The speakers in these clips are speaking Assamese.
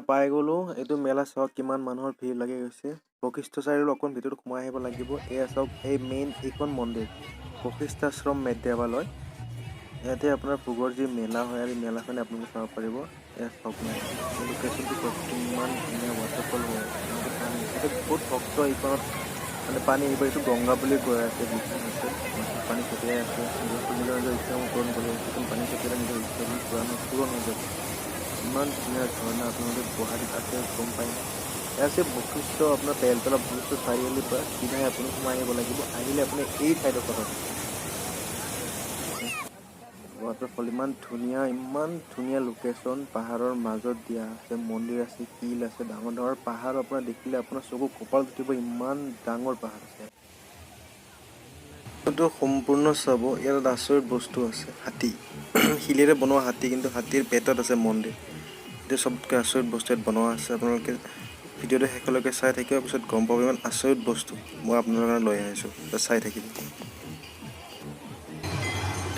পাই গ'লোঁ। এইটো মেলা চাওক, কিমান মানুহৰ ভিৰ লাগি গৈছে। বশিষ্ঠ চাৰিআলি অকণ ভিতৰত সোমাই আহিব লাগিব। এয়া চাওক, এই মেইন এইখন মন্দিৰ বশিষ্ঠাশ্ৰম দেৱালয়। ইয়াতে আপোনাৰ ভোগৰ যি মেলা হয় আৰু মেলাখন আপোনালোকে চাব পাৰিব। এয়া চাওক মেলা, লোকেশ্যনটো চাওক, কিমান ধুনীয়া ৱাটাৰফল হৈ আছে। এনেকৈ পানী, ইয়াতে বহুত ভক্ত এইখনত মানে পানী এইবাৰ এইটো গংগা বুলি কৈ আছে, লিখা আছে। মাথাত পানী ছটিয়াই আছে, নিজৰ নিজৰ নিজৰ ইচ্ছা পূৰণ কৰি আছে। এইখন পানী ছটিয়ালে নিজৰ ইচ্ছাবোৰ পূৰণ হৈ যাব। ইমান ধুনীয়া ঝৰ্ণা আপোনালোকে গুৱাহাটীত আছে গম পায় নে? এয়া আছে বশিষ্ঠ, আপোনাৰ বেলতলা বশিষ্ঠ চাৰিআলিৰ পৰা চিধাই আপুনি সোমাই আহিব লাগিব। আহিলে আপুনি এই ঠাইডোখৰত ৱাটাৰফল, ইমান ধুনীয়া, ইমান ধুনীয়া লোকেশ্যন। পাহাৰৰ মাজত দিয়া আছে, মন্দিৰ আছে, শিল আছে, ডাঙৰ ডাঙৰ পাহাৰ। আপোনাৰ দেখিলে আপোনাৰ চকু কপালত উঠিব, ইমান ডাঙৰ পাহাৰ আছে। এইটো সম্পূৰ্ণ চাব, ইয়াত আচৰিত বস্তু আছে। হাতী, শিলেৰে বনোৱা হাতী, কিন্তু হাতীৰ পেটত আছে মন্দিৰ। এইটো চবতকৈ আচৰিত বস্তু ইয়াত বনোৱা আছে। আপোনালোকে ভিডিঅ'টো শেষলৈকে চাই থাকিব, পিছত গম পাব ইমান আচৰিত বস্তু মই আপোনালোকৰ কাৰণে লৈ আহিছোঁ। চাই থাকিব।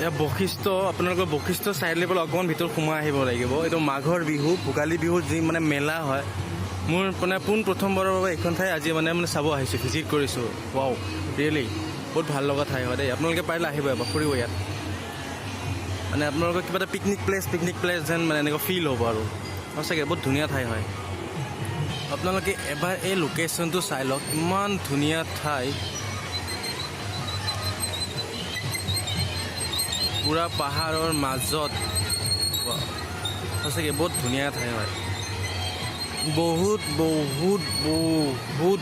এয়া বশিষ্ঠ, আপোনালোকৰ বশিষ্ঠ চাৰিআলিৰ পৰা অকণমান ভিতৰত সোমাই আহিব লাগিব। এইটো মাঘৰ বিহু, ভোগালী বিহুত যি মানে মেলা হয়, মোৰ মানে পোন প্ৰথমবাৰৰ বাবে এইখন ঠাই আজি মানে মানে চাব আহিছোঁ, ভিজিট কৰিছোঁ। ৱাও, ৰিয়েলি বহুত ভাল লগা ঠাই হয় দেই। আপোনালোকে পাৰিলে আহিব এবাৰ ফুৰিব ইয়াত। মানে আপোনালোকৰ কিবা এটা পিকনিক প্লেচ যেন মানে এনেকুৱা ফিল হ'ব আৰু সঁচাকৈ বহুত ধুনীয়া ঠাই হয়। আপোনালোকে এবাৰ এই লোকেশ্যনটো চাই লওক, ইমান ধুনীয়া ঠাই, পূৰা পাহাৰৰ মাজত। ৱাও, সঁচাকৈ বহুত ধুনীয়া ঠাই হয়। বহুত বহুত বহুত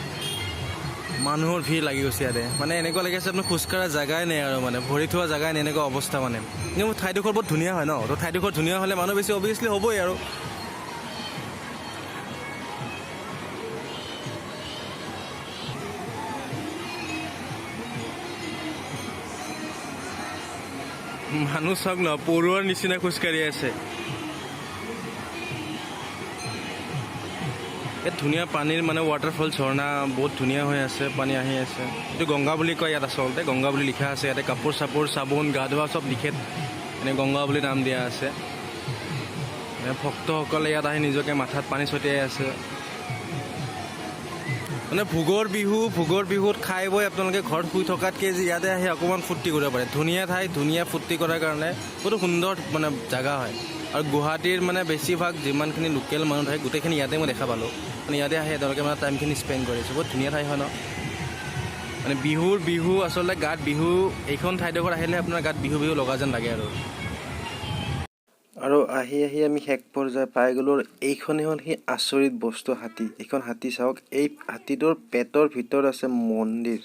মানুহৰ ভিৰ লাগি গৈছে ইয়াতে। মানে এনেকুৱা লাগি আছে আপোনাৰ খোজকঢ়া জেগাই নাই আৰু মানে ভৰি থোৱা জেগাই নাই, এনেকুৱা অৱস্থা মানে। কিন্তু ঠাইডোখৰ বহুত ধুনীয়া হয় ন, তো ঠাইডোখৰ ধুনীয়া হ'লে মানুহ বেছি অভিয়াছলি হ'বই আৰু। মানুহ চাওক ন, পৰুৱাৰ নিচিনা খোজকাঢ়ি আছে। ইয়াত ধুনীয়া পানীৰ মানে ৱাটাৰফল, ঝৰ্ণা বহুত ধুনীয়া হৈ আছে, পানী আহি আছে। এইটো গংগা বুলি কয় ইয়াত, আচলতে গংগা বুলি লিখা আছে ইয়াতে। কাপোৰ চাপোৰ, চাবোন, গা ধোৱা চব লিখে, এনে গংগা বুলি নাম দিয়া আছে। মানে ভক্তসকলে ইয়াত আহি নিজকে মাথাত পানী ছটিয়াই আছে। মানে ভোগৰ বিহুত খাই বৈ আপোনালোকে ঘৰত শুই থকাতকৈ যে ইয়াতে আহি অকণমান ফূৰ্তি কৰিব পাৰে। ধুনীয়া ঠাই, ধুনীয়া ফূৰ্তি কৰাৰ কাৰণে বহুত সুন্দৰ মানে জেগা হয়। আৰু গুৱাহাটীৰ মানে বেছিভাগ যিমানখিনি লোকেল মানুহ থাকে, গোটেইখিনি ইয়াতে মই দেখা পালোঁ। মানে ইয়াতে আহি তেওঁলোকে মানে টাইমখিনি স্পেণ্ড কৰিছে। বহুত ধুনীয়া ঠাই হয় ন। মানে বিহু আচলতে গাত বিহু, এইখন ঠাইডোখৰত আহিলে আপোনাৰ গাত বিহু বিহু লগা যেন লাগে আৰু। আৰু আহি আহি আমি শেষ পৰ্যায় পাই গ'লোঁ আৰু এইখনেই হ'ল সেই আচৰিত বস্তু হাতী। এইখন হাতী চাওক, এই হাতীটোৰ পেটৰ ভিতৰত আছে মন্দিৰ।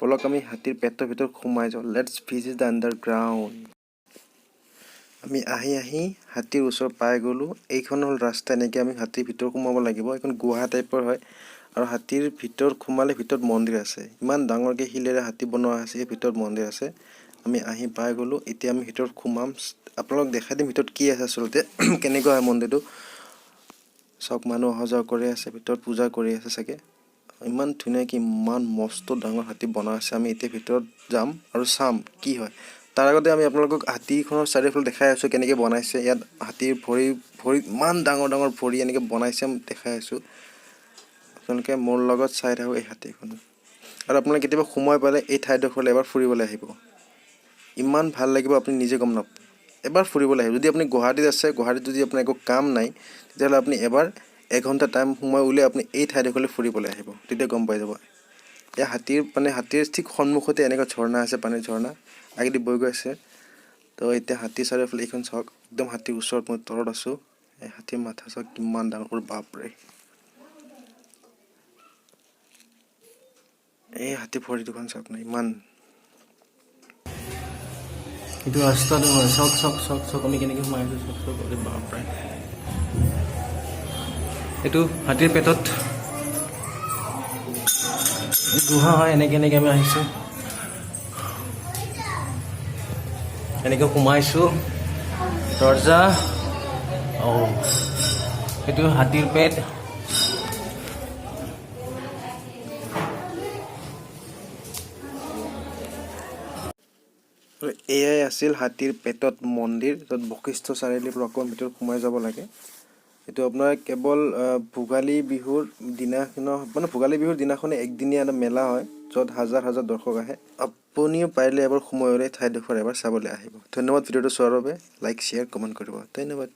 ব'লক, আমি হাতীৰ পেটৰ ভিতৰত সোমাই যাওঁ। Let's visit the underground. আমি আহি আহি হাতীৰ ওচৰ পাই গ'লোঁ। এইখন হ'ল ৰাস্তা, এনেকৈ আমি হাতীৰ ভিতৰত সোমাব লাগিব। এইখন গুহা টাইপৰ হয় আৰু হাতীৰ ভিতৰত সোমালে ভিতৰত মন্দিৰ আছে। ইমান ডাঙৰকৈ শিলেৰে হাতী বনোৱা আছে, এই ভিতৰত মন্দিৰ আছে। আমি আহি পাই গ'লোঁ। এতিয়া আমি ভিতৰত সোমাম, আপোনালোক দেখাই দিম ভিতৰত কি আছে, আচলতে কেনেকুৱা হয় মন্দিৰটো। চাওক, মানুহ অহা যোৱা কৰি আছে, ভিতৰত পূজা কৰি আছে চাগে। ইমান ধুনীয়াকৈ ইমান মস্ত ডাঙৰ হাতী বনোৱা আছে। আমি এতিয়া ভিতৰত যাম আৰু চাম কি হয়। তাৰ আগতে আমি আপোনালোকক হাতীখনৰ চাৰিওফালে দেখাই আছোঁ কেনেকৈ বনাইছে। ইয়াত হাতীৰ ভৰি ইমান ডাঙৰ ডাঙৰ ভৰি এনেকৈ বনাইছে, আমি দেখাই আছোঁ। আপোনালোকে মোৰ লগত চাই থাকক এই হাতীখন। আৰু আপোনালোকে কেতিয়াবা সময় পালে এই ঠাইডোখৰলৈ এবাৰ ফুৰিবলৈ আহিব, ইমান ভাল লাগিব আপুনি নিজে গম নাপাব। এবাৰ ফুৰিবলৈ আহিব। যদি আপুনি গুৱাহাটীত আছে, গুৱাহাটীত যদি আপোনাৰ একো কাম নাই, তেতিয়াহ'লে আপুনি এবাৰ এঘণ্টা টাইম সময় উলিয়াই আপুনি এই ঠাইডোখৰলৈ ফুৰিবলৈ আহিব, তেতিয়া গম পাই যাব। এই হাতীৰ মানে হাতীৰ ঠিক সন্মুখতে এনেকুৱা ঝৰ্ণা আছে, পানীৰ ঝৰ্ণা আগেদি বৈ গৈ আছে। তো এতিয়া হাতী চাৰিওফালে এইখন চাওক, একদম হাতীৰ ওচৰত মই তলত আছোঁ। এই হাতীৰ মাথা চাওক কিমান ডাঙৰ, বাপৰে! এই হাতী ভৰি দুখন চাওক না ইমান। এইটো ৰাস্তাটো হয়। চাওক চাওক চাওক চাওক, আমি কেনেকৈ সোমাই আছোঁ, চাওক চাওক। অৰে বাপৰে! এইটো হাতীৰ পেটত গুহা হয়। এনেকৈ এনেকৈ আমি আহিছোঁ, এনেকৈ সোমাইছোঁ। দৰ্জা, অঁ, এইটো হাতীৰ পেট। আৰু এয়াই আছিল হাতীৰ পেটত মন্দিৰ, য'ত বশিষ্ঠ চাৰিআলিৰ পৰা অকণমান ভিতৰত সোমাই যাব লাগে। এইটো আপোনাৰ কেৱল ভোগালী বিহুৰ দিনাখন, মানে ভোগালী বিহুৰ দিনাখনে একদিনীয়া এটা মেলা হয়, য'ত হাজাৰ হাজাৰ দৰ্শক আহে। আপুনিও পাৰিলে এবাৰ সময় উলিয়াই ঠাইডোখৰ এবাৰ চাবলৈ আহিব। ধন্যবাদ ভিডিঅ'টো চোৱাৰ বাবে। লাইক, শ্বেয়াৰ, কমেণ্ট কৰিব। ধন্যবাদ।